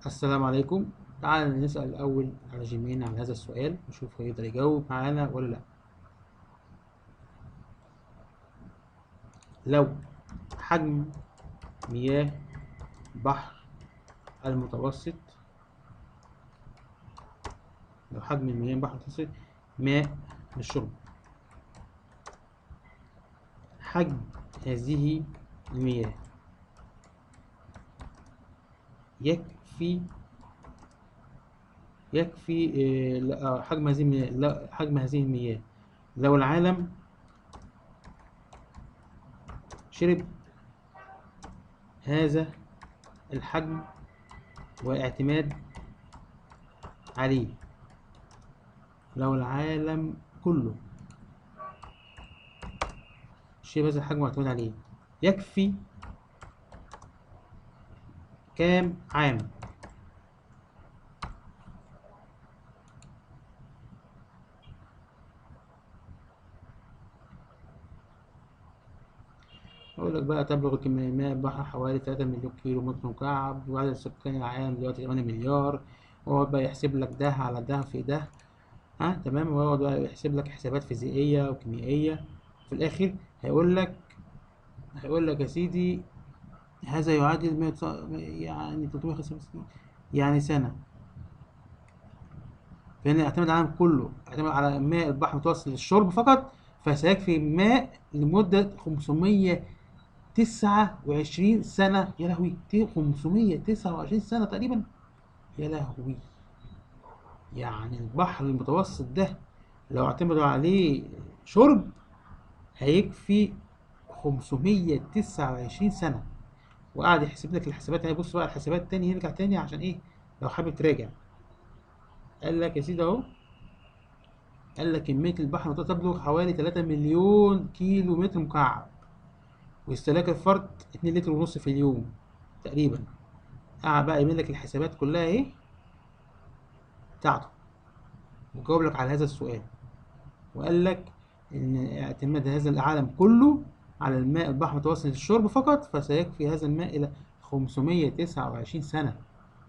السلام عليكم. تعال نسأل الأول على جيمين على هذا السؤال، نشوف هيقدر يجاوب معانا ولا لأ. لو حجم مياه بحر المتوسط، لو حجم المياه بحر المتوسط ماء للشرب، حجم هذه المياه يكفي حجم هذه المياه، لا، حجم هذه المياه لو العالم شرب هذا الحجم واعتماد عليه، لو العالم كله شرب هذا الحجم واعتماد عليه يكفي كام عام؟ أقول لك بقى تبلغ كمية ماء البحر حوالي 3 مليون كيلو متر مكعب، وعدد سكان العالم دلوقتي 8 مليار، ويقعد بقى يحسب لك ده على ده في ده، ها تمام، ويقعد بقى يحسب لك حسابات فيزيائية وكيميائية، في الآخر هيقول لك يا سيدي هذا يعادل مية يعني 365 يعني سنة. فهنا اعتمد على العالم كله، اعتمد على ماء البحر المتوسط للشرب فقط، فسيكفي ماء لمدة 529 سنة. يا لهوي، 529 سنة تقريبا، يا لهوي. يعني البحر المتوسط ده لو اعتمدوا عليه شرب هيكفي 529 سنة. وقعد يحسب لك الحسابات، يعني بص بقى الحسابات تاني، يرجع تاني عشان ايه لو حابب تراجع. قال لك يا سيدي اهو، قال لك كمية البحر المتوسط تبلغ حوالي 3 مليون كيلو متر مكعب، واستهلاك الفرد اتنين لتر ونص في اليوم تقريبا. قعد بقى يعمل لك الحسابات كلها ايه بتاعته، وجاوب لك على هذا السؤال، وقال لك ان اعتماد هذا العالم كله على الماء البحر المتوسط للشرب فقط، فسيكفي هذا الماء إلى 529 سنة،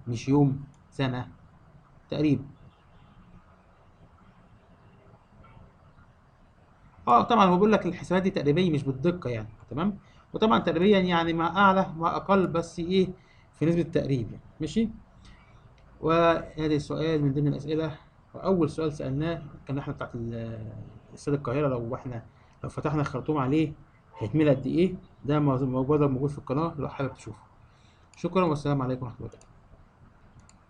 مش يوم، سنة تقريبا. طبعا هو بيقول لك الحسابات دي تقريبية مش بالدقة يعني، تمام؟ وطبعا تقريبا يعني مع أعلى مع أقل، بس إيه في نسبة التقريب يعني، ماشي؟ وهذا السؤال من ضمن الأسئلة، وأول سؤال سألناه كان إحنا بتاعت استاد القاهرة، لو فتحنا الخرطوم عليه هيتملى قد إيه؟ ده موجود في القناة لو حابب تشوفه. شكرا والسلام عليكم ورحمة الله وبركاته.